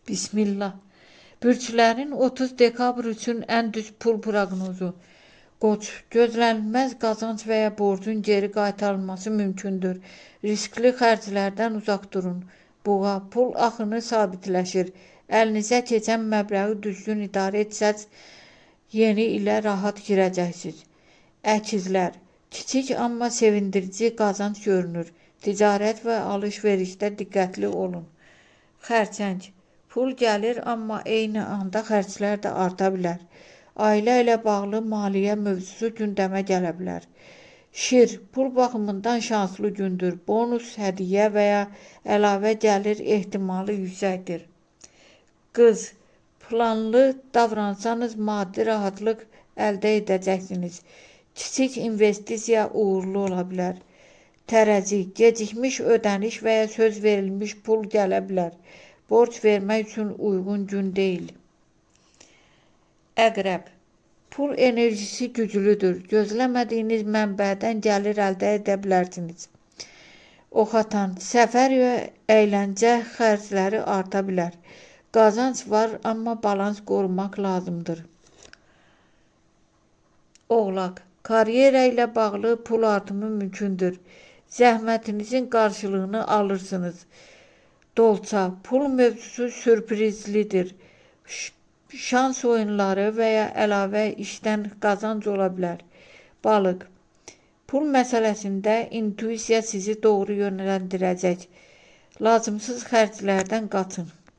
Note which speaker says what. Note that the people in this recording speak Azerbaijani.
Speaker 1: Bismillah. Bürclərin 30 dekabr üçün ən düz pul proqnozu. Qoç, gözlənilməz qazanc və ya borcun geri qaytarılması mümkündür. Riskli xərclərdən uzaq durun. Boğa, pul axını sabitləşir. Əlinizə keçən məbləği düzgün idarə etsəz, yeni ilə rahat girəcəksiniz. Əkizlər, kiçik amma sevindirici qazanc görünür. Ticarət və alış-verişdə diqqətli olun. Xərçəng, pul gəlir, amma eyni anda xərclər də arta bilər. Ailə ilə bağlı maliyyə mövzusu gündəmə gələ bilər. Şir, pul baxımından şanslı gündür. Bonus, hədiyyə və ya əlavə gəlir ehtimalı yüksəkdir. Qız, planlı davransanız maddi rahatlıq əldə edəcəksiniz. Kiçik investisiya uğurlu ola bilər. Tərəzi, gecikmiş ödəniş və ya söz verilmiş pul gələ bilər. Borc vermək üçün uyğun gün deyil. Əqrəb, pul enerjisi güclüdür. Gözləmədiyiniz mənbədən gəlir əldə edə bilərsiniz. Oxatan, səfər və əyləncə xərcləri arta bilər. Qazanc var, amma balans qorumaq lazımdır. Oğlaq, karyera ilə bağlı pul artımı mümkündür. Zəhmətinizin qarşılığını alırsınız. Dolça, pul mövzusu sürprizlidir. Şans oyunları və ya əlavə işdən qazanc ola bilər. Balıq, pul məsələsində intuisiya sizi doğru yönləndirəcək. Lazımsız xərclərdən qaçın.